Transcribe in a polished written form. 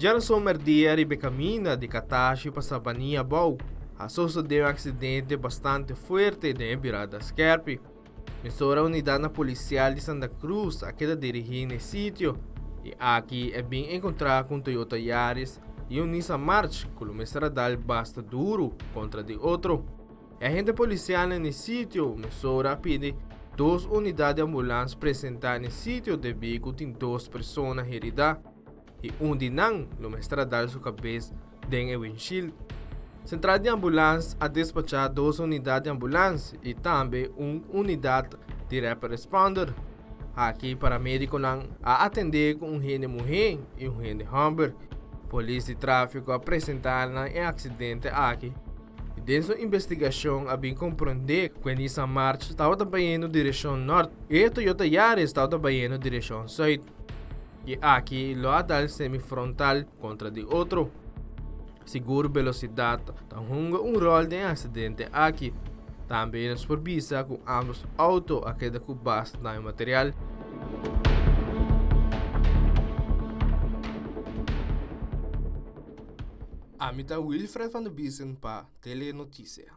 Djarason merdia riba e kaminda di Katashi pa Sabania Abou a sosodé un aksidente bastante fuerte den e birada skèrpi. Mesora unidatnan polisial di Santa Cruz a keda dirigí na e sitio i aki e bin enkontrá ku un Toyota Yaris i un Nissan March ku lo mester a dal basta duru kontra di otro. E agente polisialnan na e sitio mesora a pidi dos unidat di ambulans presentá na e sitio debí ku tin dos persona heridá. i un di nan lo mester a dal su kabes den e windshield. Sentral di ambulans a despachá dos unidat di ambulans i tambe un unidat di rapid responder. Aki paramedikonan a atendé ku un hende muhé i un hende hòmber. Polis di tráfiko a presentá na e aksidente aki i den su investigashon a bin komprondé ku e Nissan March tabata bayendo direkshon nòrt i e Toyota Yaris tabata bayendo direkshon sùit. I aki lo a dal semifrontal kontra di otro. Sigur belosidat ta hunga un ròl den e aksidente aki. Tambe nos por bisa ku ámbos outo a keda ku basta daño material. Ami ta Wilfred van der Biesen pa Telenotisia.